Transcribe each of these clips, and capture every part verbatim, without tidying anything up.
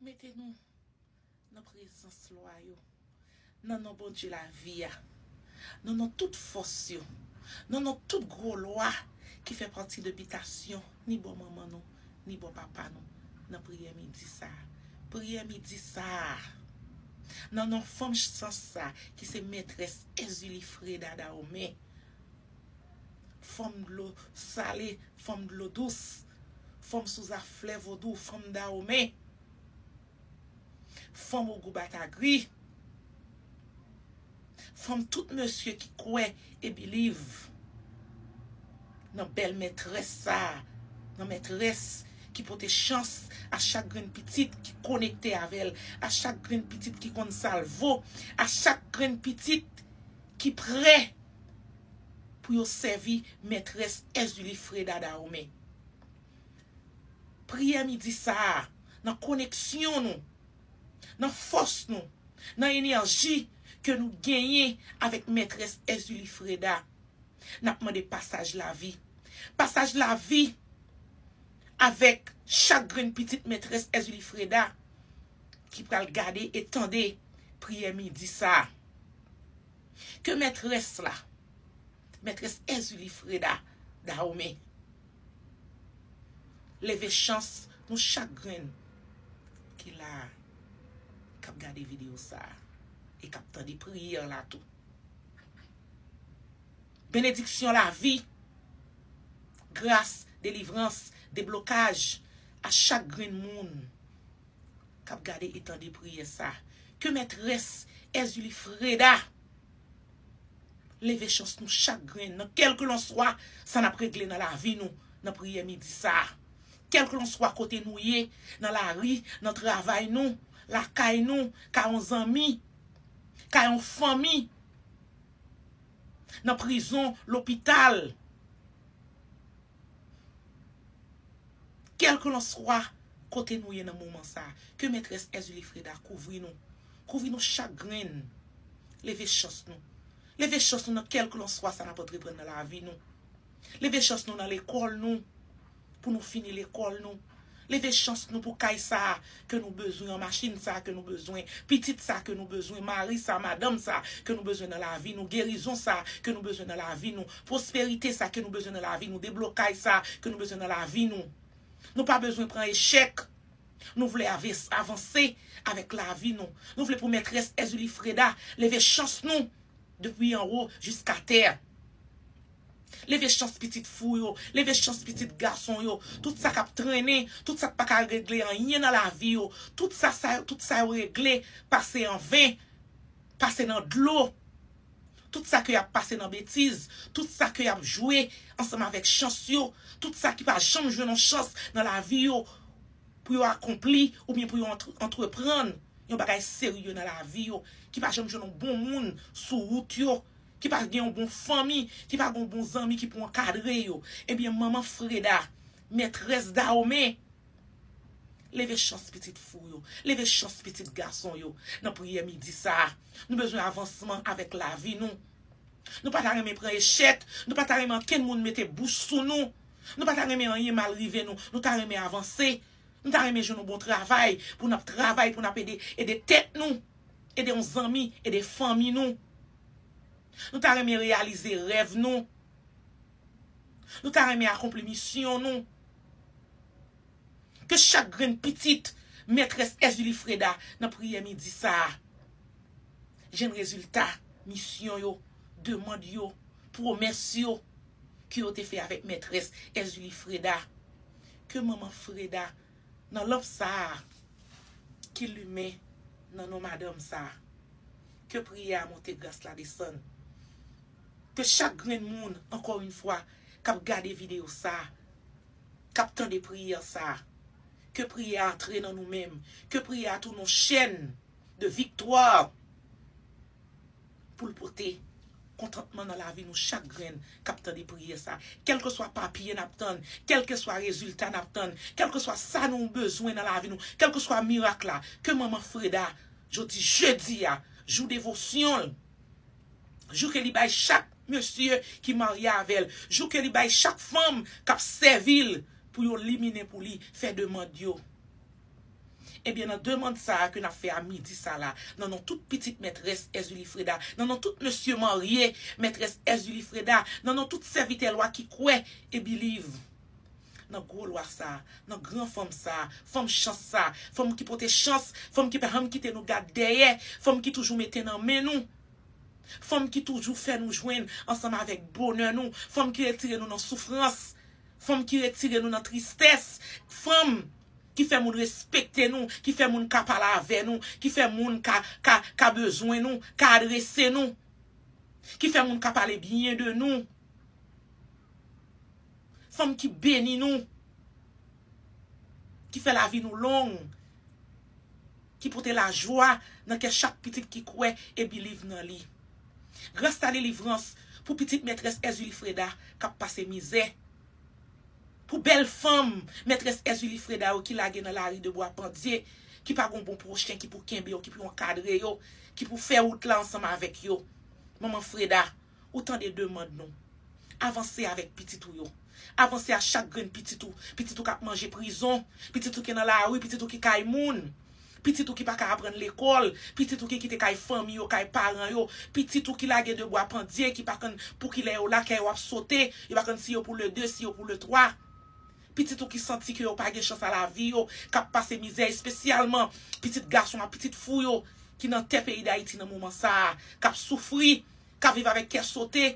Mete nou nan prezans lwa yo, nan non Bondye lavi a, nan non tout fòs yo, nan non tout gwo lwa ki fè pati de bitasyon ni bò manman nou, ni bò papa nou, nan priyè midi sa a. Priyè midi sa a, nan non fanm chans sa a, ki se mètrès Èzili Freda Dahomey. Fanm dlo sale, fanm dlo dous, fanm sou zaflè vodou, fanm Dahomey, fanm Ogou Batagri, fanm tout mesye ki kwè e biliv nan bèl mètrès sa a, nan mètrès ki pote chans a chak grenn pitit ki konekte avè l, a chak grenn pitit ki konn sa l vo, a chak grenn pitit ki prè pou yo sèvi mètrès Èzili Freda Dahomey. Priyè midi sa a, nan koneksyon nou, nan fòs nou, nan enèji ke nou genyen avèk mètrès Èzili Freda, n ap mande pasaj lavi. Pasaj lavi avèk chak grenn pitit mètrès Èzili Freda ki pral gade e tande priyè midi sa a. Ke mètrès la, mètrès Èzili Freda Dahomey, leve chans nou chak grenn ki la a, k ap gade videyo sa a e k ap tande priyè la tou. Benediksyon lavi, gras, delivrans, deblokaj a chak grenn moun k ap gade e tande priyè sa. Ke mètrès Èzili Freda leve chans nou chak grenn nan kèlkelanswa sa n ap regle nan lavi nou nan priyè midi sa. Kèlkelanswa kote nou ye, nan lari, nan travay nou, lakay nou, kay yon zanmi, kay yon fanmi, nan prizon, lopital. Kèlkelanswa kote nou ye nan moman sa, ke mètrès Èzili Freda kouvri nou. Kouvri nou chak grenn. Leve chans nou. Leve chans nou nan kèlkelanswa sa n ap antreprann nan lavi nou. Leve chans nou nan lekòl nou, pou nou fini lekòl nou. Leve chans nou pou kay sa a ke nou bezwen an, machin sa a ke nou bezwen, pitit sa a ke nou bezwen, mari sa a, madanm sa a ke nou bezwen nan lavi nou, gerizon sa a ke nou bezwen nan lavi nou, pwosperite sa a ke nou bezwen nan lavi nou, deblokaj sa a ke nou bezwen nan lavi nou. Nou pa bezwen pran echèk. Nou vle aves-, avanse avèk lavi nou. Nou vle pou mètrès Èzili Freda leve chans nou depi anwo jiska tè. Leve chans pitit fi w yo, leve chans pitit gason w yo, tout sa k ap trennen, tout sa k pa ka regle anyen nan lavi yo, tout sa, sa, tout sa yo regle pase an ven, pase nan dlo. Tout sa ke y ap pase nan betiz, tout sa ke y ap jwe ansanm avèk chans yo, tout sa ki pa janm jwenn yon chans nan lavi yo, pou yo akonpli oubyen pou yo antre-, antreprann yon bagay serye nan lavi yo, ki pa janm jwenn yon bon moun sou wout yo, ki pa gen yon bon fanmi, ki pa gen yon bon zanmi ki pou ankadre yo. Ebyen, manman Freda, mètrès Dahomey, leve chans pitit fi w yo, leve chans pitit gason yo nan priyè midi sa a. Nou bezwen avansman avèk lavi nou. Nou pa ta renmen pran echèk, nou pa ta renmen ankenn moun mete bouch sou nou. Nou pa ta renmen anyen mal rive nou. Nou ta renmen avanse. Nou ta renmen jwenn yon bon travay pou n ap travay, pou n ap ede, ede tèt nou, ede yon zanmi, ede fanmi nou. Nou ta renmen reyalize rèv nou. Nou ta renmen akonpli misyon nou. Ke chak grenn pitit mètrès Èzili Freda nan priyè midi sa a jwenn rezilta misyon yo, demann yo, pwomès yo ke yo te fè avèk mètrès Èzili Freda. Ke manman Freda, nan lanp sa a ki limen nan non madanm sa a, ke priyè a monte, gras la desann. Ke chak grenn moun, ankò yon fwa, k ap gade videyo sa a, k ap tande priyè sa a, ke priyè a antre nan nou menm, ke priyè a tounen yon chèn de viktwa pou l pote kontantman nan lavi nou chak grenn k ap tande priyè sa. Kèlkeswa papye n ap tann, kèlkeswa rezilta n ap tann, kèlkeswa sa nou bezwen nan lavi nou, kèlkeswa mirak la, ke manman Freda, jodi jedi a, jou devosyon l, jou ke li bay chak mesye ki marye avè l, jou ke li bay chak fanm k ap sèvi l pou yo limine pou li, fè demann yo. Ebyen, nan demann sa a ke n ap fè a midi sa la, nan non tout pitit mètrès Èzili Freda, nan non tout mesye marye mètrès Èzili Freda, nan non tout sèvitè lwa ki kwè e biliv nan gwo lwa sa a, nan gran fanm sa a, fanm chans sa a, fanm ki pote chans, fanm ki pa janm kite nou gad dèyè, fanm ki toujou mete nan men nou, fanm ki toujou fè nou jwenn ansanm avèk bonè nou, fanm ki retire nou nan soufrans, fanm ki retire nou nan tristès, fanm ki fè moun respekte nou, ki fè moun ka pale avè nou, ki fè moun ka, ka, ka bezwen nou, ka adrese nou, ki fè moun ka pale byen de nou, fanm ki beni nou, ki fè lavi nou long, ki pote lajwa nan kè chak pitit ki kwè e biliv nan li. Gras a delivrans pou pitit mètrès Èzili Freda k ap pase mizè. Pou bèl fanm mètrès Èzili Freda yo ki lage nan lari de bwa pandye, ki pa gon bon pwochen ki pou kenbe yo, ki pou ankadre yo, ki pou fè wout la ansanm avèk yo. Manman Freda, ou tande demann nou. Avanse avèk pitit ou yo. Avanse a chak grenn pitit ou. Pitit ou k ap manje prizon. Pitit ou ki nan lari, pitit ou ki kay moun. Pitit ou ki pa ka aprann lekòl, pitit ou ki kite kay fanmi yo, kay paran yo, pitit ou ki lage de bwa pandye, ki pa konn pou ki lè yo la, kè yo ap sote, yo pa konn si yo pou le de, si yo pou le twa. Pitit ou ki santi ke yo pa gen chans a lavi yo, k ap pase mizè, espesyalman pitit gason ak pitit fi yo ki nan tè peyi Dayiti nan moman sa a, k ap soufri, k ap viv avèk kè sote,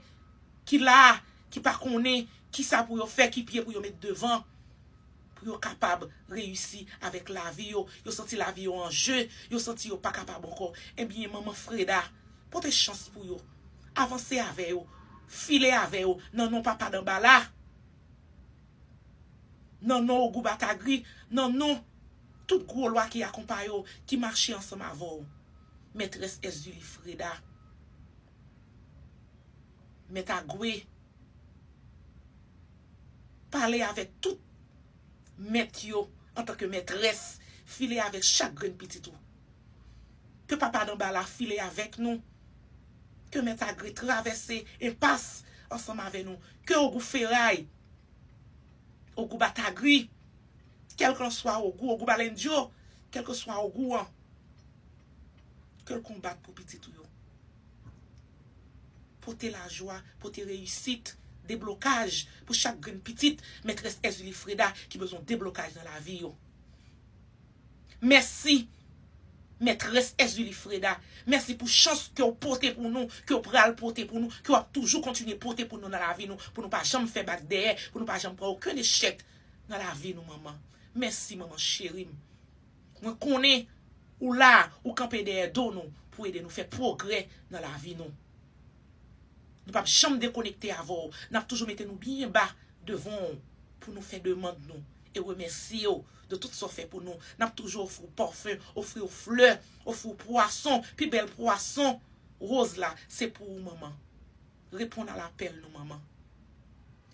ki la, ki pa konnen kisa pou yo fè, ki pye pou yo met devan, pou yo kapab reyisi avèk lavi yo. Yo santi lavi yo an je, yo santi yo pa kapab ankò. Ebyen, manman Freda, pote chans pou yo. Avanse avè yo, file avè yo, nan non Papa Danbala, nan non Ogou Batagri, nan non tout gwo lwa ki akonpaye w, ki mache ansanm avè w. Mètrès Èzili Freda, Mèt Agwe, pale avèk tout mèt yo antanke mètrès, file avèk chak grenn pitit ou. Ke Papa Danbala file avèk nou, ke Mèt Agwe travèse enpas ansanm avè nou, ke Ogou Feray, Ogou Batagri, kèlkanswa Ogou, Ogou Balendyo, kèlkanswa Ogou an, ke l konbat pou pitit ou yo. Pote lajwa, pote reyisit, deblokaj pou chak grenn pitit mètrès Èzili Freda ki bezwen deblokaj nan lavi yo. Mèsi, mètrès Èzili Freda. Mèsi pou chans ke w pote pou nou, ke w pral pote pou nou, ke w ap toujou kontinye pote pou nou nan lavi nou, pou nou pa janm fè bak dèyè, pou nou pa janm pran okenn echèk nan lavi nou, manman. Mèsi, manman cheri m. Mwen konnen ou la, ou kanpe dèyè do nou pou ede nou fè pwogrè nan lavi nou. Nou p ap janm dekonekte avè w. N ap toujou mete nou byen ba devan w pou nou fè demann nou e remèsye w de tout sa w fè pou nou. N ap toujou ofri w pafen, ofri w flè, ofri w pwason, pi bèl pwason woz la, se pou ou, manman. Reponn a lapèl nou, manman.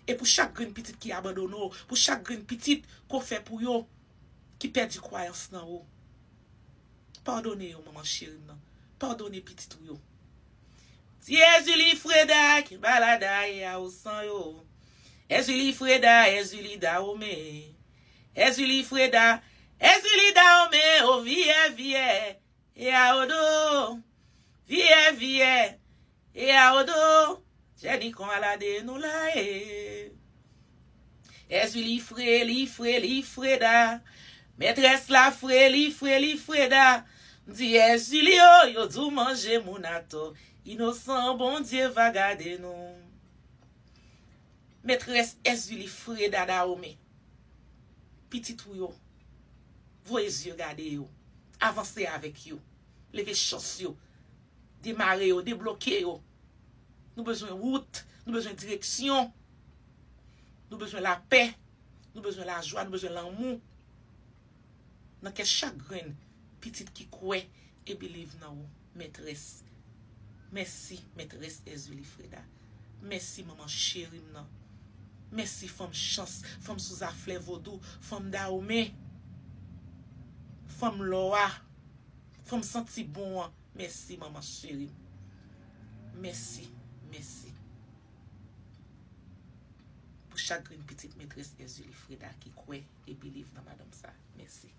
E pou chak grenn pitit ki abandone w, pou chak grenn pitit ke w fè pou yo, ki pèdi kwayans nan ou, padone yo, manman cheri m nan. Padone pitit ou yo. Ti Èzili Freda ki malad a ye a ou san yo. Èzili Freda, Èzili Dawome. Èzili Freda, Èzili Dawome, o viyè, viyè, e a o do. Viyè, viyè, e a o do. Jèni kon alade nou la e. Èzili fre, li fre, li freda. Mètrès la fre, li fre, li freda. M di Èzili yo, yo di w manje moun atò. Inosan, Bondye va gade nou. Mètrès Èzili Freda Dawome. Pitit ou yo. Voye zye gade yo. Avanse avèk yo. Leve chans yo. Demare yo, debloke yo. Nou bezwen wout, nou bezwen direksyon. Nou bezwen lapè, nou bezwen lajwa, nou bezwen lanmou. Nan kè chak grenn pitit ki kwè e believe nan ou, mètrès. Mèsi, mètrès Èzili Freda. Mèsi, manman cheri m nan. Mèsi, fanm chans, fanm sou zaflè vodou, fanm Dawome, fanm lò a, fanm santi bon an. Mèsi, manman cheri m. Mèsi, mèsi. Pou chak grenn pitit mètrès Èzili Freda ki kwè e believe nan madanm sa. Mèsi.